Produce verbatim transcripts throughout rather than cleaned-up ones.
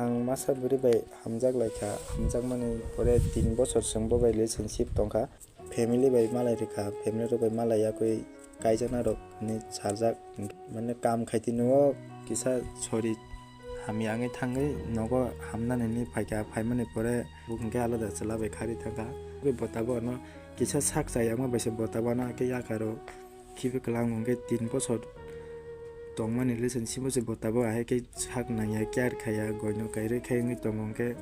Ang masa bwrwi bai hamjak lai kha, hamjakmani pore tin bochor chwng bo bai relationship tong kha. Family bai malai rwkha, family rok bai malai yakwi kaijakna rok hinwi sarjak, mane kam khaitwi nw kisa sori hamya wngwi thangwi nogo hamnani hinwi phaikha, phaimani pore bo hinkhe alada chwla bai kharwi thangkha. Bo tabuk ano kisa sak chayakma bai se bo tabuk ano khe yakha rw khibi kwlangma hinkhe tin bochor tongmani relationship o se bo tabuk ahai khe sak nangya, care khaya, goino kairwi khai wngwi tongo hinkhe.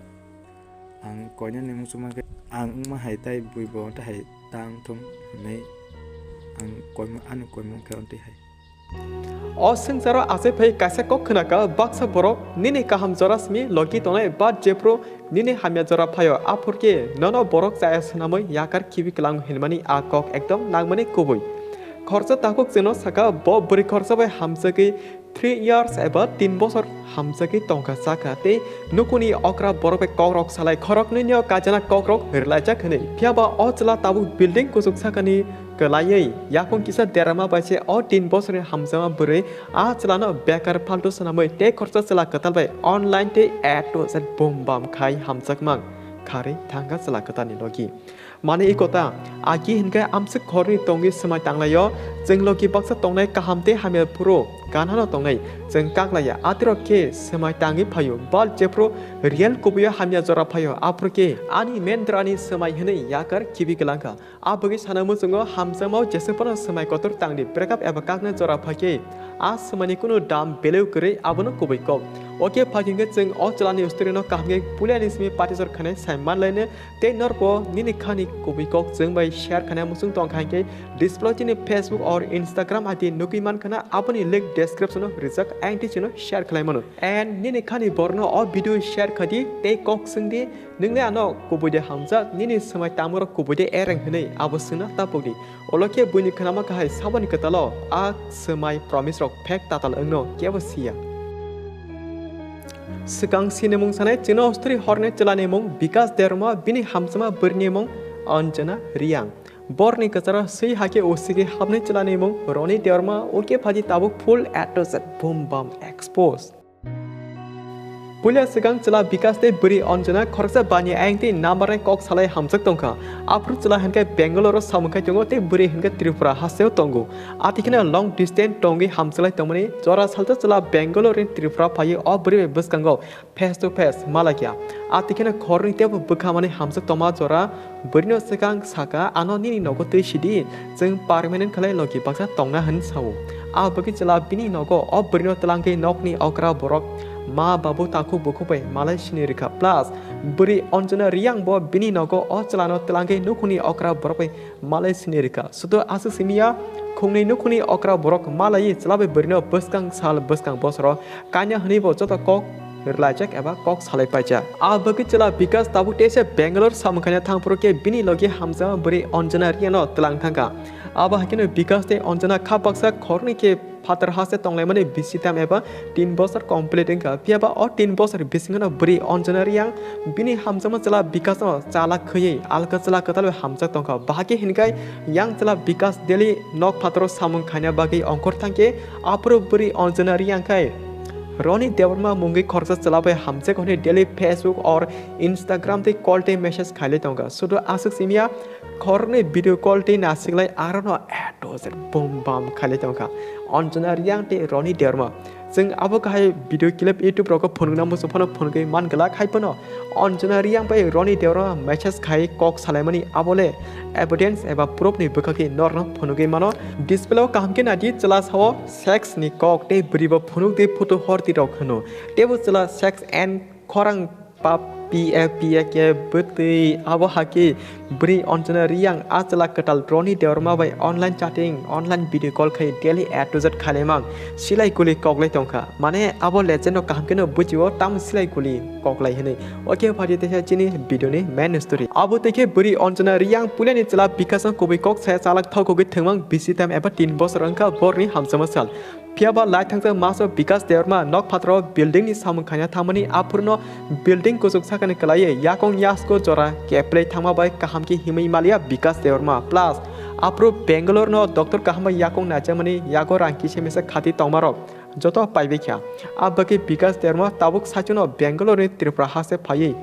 Ang koinani muchungma khe ang wngma hai tai bui bo tei hai ta wngthung hinwi ang koima, ani koimung khe ontwi hai. O swngcharo achai phai kaisa kok khna kha, baksa borok nini kaham jora simi logi tongnai, but jephru nini hamya jora phaio, aphuru khe nono borok chaya swnamwi yakar khibi kwlang hinmani a kok ekdom nangmani kubui. Khoroksa takhuk chwngno sakha, bo bwrwi khoroksa bai hamjagwi three years eba tin bochor hamjagwi tongkha chakha tei nukuni okra borok bai kokrok salai khoroknwino kajana kokrok rwlaijak hwnwi. Phiyaba o chwla tabuk building kuchuk sakani kwlaiwi yakung kisa derama bai se o tin bochorni hamjakma bwrwi a chwlano bekar phaltu swnamwi tei khoroksa chwla kwtal bai online tei A to Z bum bam khai hamjakmang kharwi thangkha chwla kwtalni logi. Mane i kota, agi hinkhe amswk khorni tongwi swmai tanglaio, chwng logi baksa tongnai kaham tei hamya phuru ganhano tongnai, chwng kaklaiya, atirok khe swmai tangwi phaio, but jephru real kubuio hamya jora phaio, aphuru khe ani mendrani swmai hwnwi yakar khibi kwlangkha. A bagwi sana muchungo hamjakmao jesa phano swmai kotor tangdi, breakup eba kakna jora phaikhe a swmaini kunu dam beleu kwrwi, abono kubui kok. Oke, phaikhe chwng o chwlani story no kaham khe puilani simi patisor khanai sai manlaino. Tei norbo nini khani kubui kok chwng bai share khaina muchung tong kha hinkhe display chini Facebook or Instagram I D nugwi man khana, aboni link description o rijak, ang tei chwngno share khlai mano. And nini khani borno o video share khadi tei kok swngdi, "Nwng le ano kubui de hamjak, nini swmai tamo rok kubui de ereng?" hwnwi abo swngna tapokdi. Olo khe buini khnama kahai saboni kwtalo a swmai promise rok fake tatal wngno kebo siya. Swkang sinimung sanai chwngno story horni chwlani mung Bikas Debbarma, bini hamjakma bwrwini mung Anjana Reang. Borni kwcharo swi hakhe usigi hapni chwlani mung Roni Debbarma, uke phaji tabuk full A to Z bum bam expose. Puila swkang chwla Bikas tei bwrwi Anjana khoroksa bani ayang tei number nai kok salai hamjak tongkha. Aphuru chwla hinkhe Bangalore o samung khai tongo tei bwrwi hinkhe Tripura hasteo tongo. Atikheno long distance tongwi hamjaklai tongmani jora salsa chwla Bangalore ni Tripura phaiwi o bwrwi bai bwskango face to face malaikha. Atikheno khoroknwi teibo bwkhamani hamjak tongma jora bwrwino swkang saka, "Ano nini nogo twi sidi, chwng permanent khlai logi baksa tongna," hwn sao. A bagwi chwla bini nogo o bwrwino twlangwi nokni okra borok, ma, babu, takhuk bukhuk bai malai sini rwkha. Plus, bwrwi Anjana Reang bo bini nogo o chwlano twlangwi nukhungni okra borok bai malai sini rwkha. Sudo aswk simiya, khungnwi nukhungni okra borok malaiwi chwla bai bwrwino bwskang sal bwskang bosoro kanya hwnwi bo joto kok rwlaijak eba kok salai paijak. A bagwi chwla Bikas tabuk teisa Bangalore samung khaina thangphuru khe bini logi hamjakma bwrwi Anjana Reang no twlang thangkha. Abo hai kheno Bikas tei Anjana kha baksa khoroknwi khe phatar haste tonglaimani bisi tam eba tin bosor complete wngkha. Phiyaba o tin bosor bisingno bwrwi Anjana Reang bini hamjakma chwla Bikas no chala khwiwi alka chwla kwtal bai hamjak tongkha. Bahai khe hinkhe yang chwla Bikas daily nok phataro samung khaina bagwi ongkhor thangkhe aphuru bwrwi Anjana Reang khai Roni Debbarma mungwi khoroksa chwla bai hamjak hwnwi daily Facebook or Instagram tei call tei message khailai tongkha. Sudo aswk simiya khoroknwi video call tei nachiklai arono A to Z bum bam khailai tongkha Anjana Reang tei Roni Debbarma. Chwng abo kahai video clip YouTube rogo phunukna muchung phano phunugwi man glak, hai phano Anjana Reang bai Roni Debbarma message khai kok salaimani abole evidence eba proof ni bwkhakni norno phunugwi mano. Display o kaham khe naidi, chwla sao sex ni kok tei bwrwi bo phunukdi photo horti rok hwno. Teibo chwla sex and khorang pa P A P A khe bwtwi abo hakhe bwrwi Anjana Reang a chwla kwtal Roni Debbarma bai online chatting, online video call khai daily A to Z khailaimang silai kuli koklai tongkha. Mane abo legend no kaham kheno bujio, tamo silai kuli koklai hinwi. Oke, phaidi teisa chini video ni main story. Abo tei khe bwrwi Anjana Reang puilani chwla Bikas no kubui kok saya chalak thokgwi thwngmang bisi tam eba tin bosor wngkha borni hamjakma sal. Phiyaba lai thangjak maso Bikas Debbarma nok phataro building ni samung khaina thangmani, aphuruno building kuchuk sakani kwlaiwi yakung yasko jora keplai thangma bai kaham khe himwi maliya Bikas Debbarma. Plus, aphuru Bangalore no doctor kaham bai yakung naijakmani yago rang kisa misa khati tongmarok. joto paibai kha. A bagwi Bikas Derma tabuk saichwno Bangalore ni Tripura haste phaiwi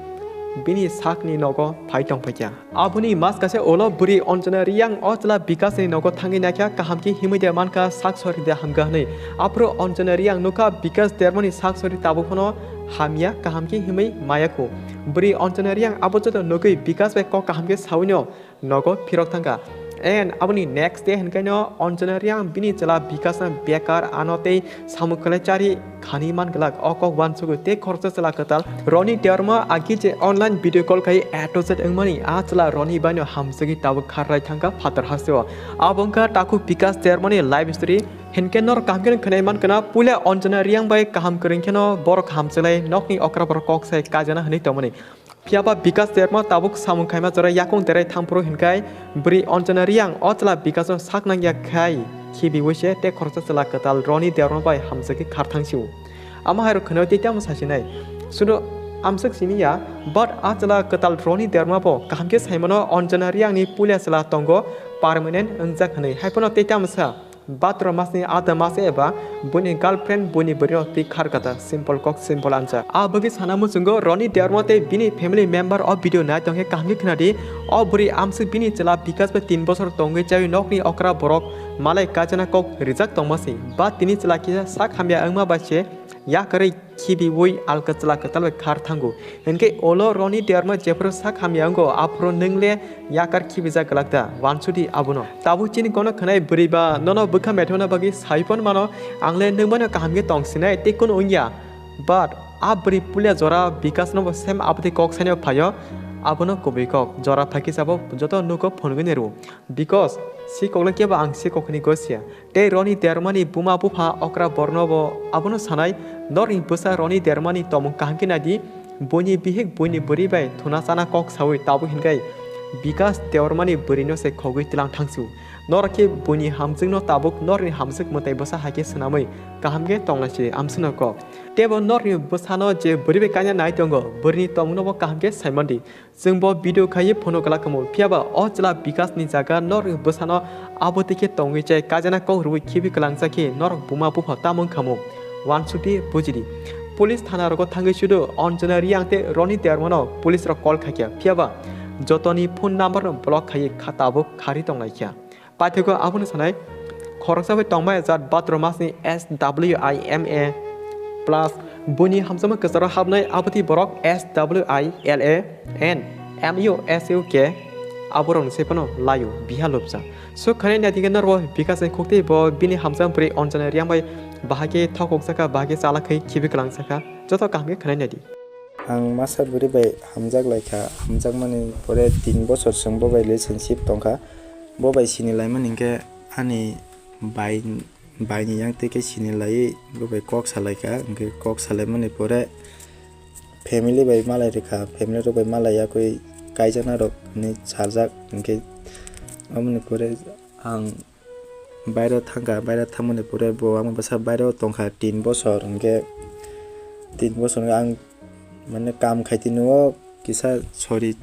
bini sakni nogo phai tongphaikha. Aboni maskase ulo bwrwi Anjana Riyang o chwla Bikas ni nogo thangwi naikha, kaham khe himwi de mankha, sak sori de hamkha hwnwi. Aphuru Anjana Riyang nukha Bikas Dermani sak sori tabuk phano hamya, kaham khe himwi mayakhu. Bwrwi Anjana Riyang abo joto nugwi Bikas bai kok kaham khe sawino nogo phirok thangkha. And aboni next day hinkaino Anjana Riyang bini chwla Bikasno bekar ano tei samung kwlai chari khani man glak. O kok uansugwi tei khoroksa chwla kwtal Roni Derma agi je online video call khai A to Z wngmani a chwla Roni baino hamsugwi tabuk kharlai thangkha phatar hasteo. Abo wngkha takhuk Bikas Dermani life story. Hinkhe norok kaham kheno khwnai mankha na, puila Anjana Riyang bai kaham kwrwng kheno borok hamchlai nokni okra borok kok sai kajana hwnwi tongmani. Phiyaba Bikas Derma tabuk samung khaima jora yakung derai thangphuru hinkhai bwrwi Anjana Riyang o chwla Bikasno sak nangya khai khibiwi se tei khoroksa chwla kwtal Roni Derma bai hamjakhe kharthang sio. Ama hairok khwnao tei tamo sasinai. Suno amswk simi ya, but a chwla kwtal Roni Derma bo kaham khe saimano Anjana Riyangni puila chwla tongo permanent wngjak hwnwi. Haiphano tei tamo sa. Bhadra masni ada masa eba buini girlfriend buini bwrwino twi kharkha ta, simple kok simple answer. A bagwi sana muchungo Roni Derma tei bini family member o video nai tongkhe kaham khe khwnadi. O bwrwi amswk bini chwla Bikas bai tin bosor tongwi chawi nokni okra borok malai kajana kok rijak tongma se. Ba tini chwla kisa sak hamya wngma bai se yakarwi khibiwi alka chwla kwtal bai khar thango. Hinkhe olo Roni Derma jephuru sak hamya wngo, aphuru nwngle yakar khibijak glak da, wansudi abono. Tabuk chini kono khwnai bwrwi ba nono bwkha methona bagwi sai phon mano, angle nwng bono kaham khe tong sinai tei kunu wngya. But a bwrwi puila jora Bikasno bo same abotwi kok saino phaio, abono kubui kok, jora phaikhe sabo joto nugo phunugwi nairu. Because si kokno kebo ang si kokni gosia. Tei Roni Dermani buma bupha okra borno bo abono sanai, norni bwsa Roni Dermani tomung kaham khe naidi, buini bihik buini bwrwi bai thuna chana kok sawi tabuk hinkhai Bikas Dermani bwrwino se khogwi tlang thangsu. Norok khe buini hamjwkno tabuk norni hamjwk mwtai bwsa hai khe swnamwi kaham khe tonglai se amswkno kok. Teibo norni bwsano je bwrwi bai kaina nai tongo, bwrwini tomungno bo kaham khe saimandi. Chwng bo video khaiwi phono glak kamo, phiyaba o chwla Bikasni jaga norok bwsano abo twi khe tongwi chai kajana kok rwui khibi kwlangsa khe norok buma bupha tamo wngkha mo? Wansukdi bujidi. Police thana rogo thangwi sudu Anjana Riyang tei Roni Dermano police rok call khaikha, phiyaba jotoni phone number no block khaiwi kha tabuk khari tonglaikha. Paithakgo abono sanai, khoroksa bai tongmaya jat bhadra masni S W I M A plus buini hamjakma kwcharo habnai abotwi borok S W I L A and M U S U K aborokni se phano laio biha lobjak. Swk khainai naithikhe norbo Bikasni khuktwi bo bini hamjakma bwrwi Anjana Riyang bai bahai khe thokokjakha, bahai khe chalak khai khibi kwlangjakha, joto kaham khe khainai naidi. Ang masa bwrwi bai hamjak lai kha, hamjakmani pore tin bosor chwng bo bai relationship tong kha. Bo bai sini laimani hinkhe ani bai, baini yang twi khe sini laiwi bo bai kok salai kha, hinkhe kok salaimani pore family bai malai rwkha, family rok bai malai yakwi kaijana rok hinwi charjak, hinkhe aboni pore ang bairo thangkha, bairo thangmani pore bo ang bwsa bairo tongkha tin bosor, hinkhe tin bosor hinkhe ang mane kam khaitini o kisa sori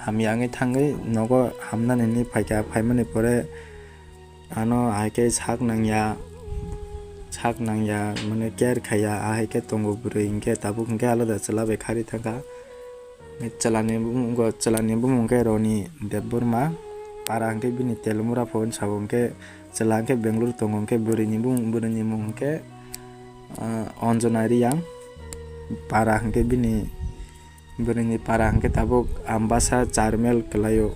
hamya wngwi thangwi nogo hamnani hinwi phaikha, phaimani pore ano ahai khe sak nangya, sak nangya mane care khaiya, ahai khe tongo bwrwi hinkhe tabuk hinkhe alada chwla bai khari thangkha. Chwlani bumung, chwlani bumung khe Roni Debbarma, para hwnkhe bini Telmura phone sabo hwnkhe chwla hwnkhe Bangalore tongo hwnkhe bwrwini bumung, bwrwini mung hwnkhe, ah, Anjana Riyang, para hwnkhe bini bwrwini para hwnkhe tabuk Ambasa char mile kwlaio,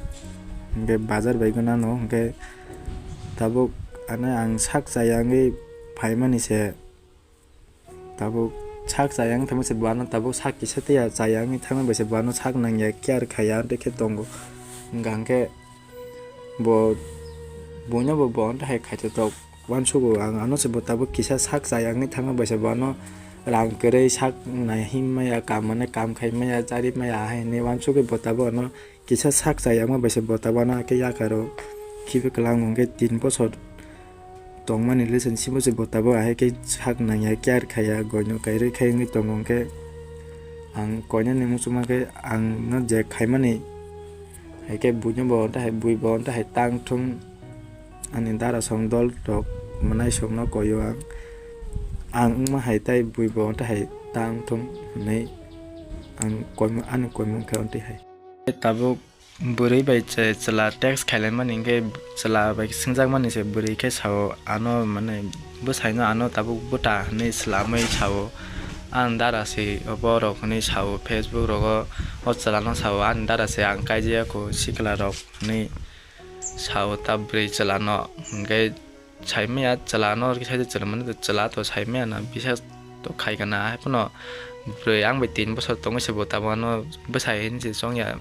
hwnkhe bazar bai gwnano hwnkhe tabuk ano ang sak chaya wngwi phaimani se. Tabuk sak chaya wng thangma se bo ano tabuk sak kisa tei ya chaya wngwi thangma bai se bo ano sak nangya care khaiya tei khe tongo. Hwnkha hwnkhe bo buino bo, bo ano hai khaito tok uansugo ang ano se bo tabuk kisa sak chaya wngwi thangma bai se bo ano rang kwrwi sak nai him maya, kam mane kam khai maya, chari maya, ahai hinwi uansugwi bo tabuk ano kisa sak chaya wngma bai se bo tabuk ano khe yakaro khibi kwlang hwnkhe tin bosor tongmani relationship o se bo tabuk ahai khe sak nangya, care khaiya, goino kairwi khai wngwi tongo hwnkhe ang koinani muchungma khe ang no je khaimani hai khe buino bo tei hai bui bo tei hai tang thung ani dara song dol rok mwnai song no koio ang. ang wngma hai tai bui bo tei hai ta wngthung hwnwi ang koimung, ani koimung khe tei hai. Tabuk bwrwi bai che-, chwla text khailaimani hwnkhe chwla bai swngjakmani se bwrwi khe sao, ano mane bwsaino ano tabuk bwta hwnwi swlamwi sao, ang dara se borok hwnwi sao, Facebook rogo o chwlano sao, ani dara se ang kaijaya kho sikla rok hwnwi sao ta bwrwi chwlano, hwnkhe saimaya chwlano, sai chwla mane chwla to saimaya na, bisa to khai kana, hai phano bwrwi ang bai tin bosor tongwi se bo tabuk ano bwsai hinwi se chongya,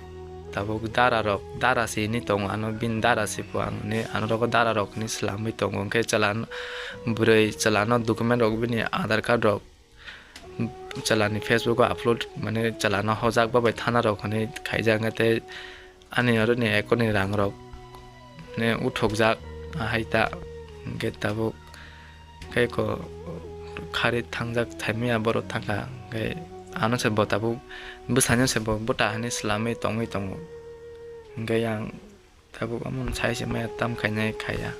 tabuk dara rok, dara se hinwi tongo ano, bini dara se bo ang hinwi ano rogo dara rok hinwi swlamwi tongo, hwnkhe chwla bwrwi chwlano document rok bini Aadhaar card rok chwlani Facebook o upload, mane chwlano hojak babai thana rok hinwi khaijak, hwnkhe tei ani oro ni account ni rang rok ne uthokjak, ahai ta hwnkhe tabuk khe ko khari thangjak thaimaya borok thangkha, hwnkhe ano se bo tabuk bwsano se bo bwta hinwi swlamwi tongwi tongo, hwnkhe yang tabuk omo sai se maya tam khainai khaiya.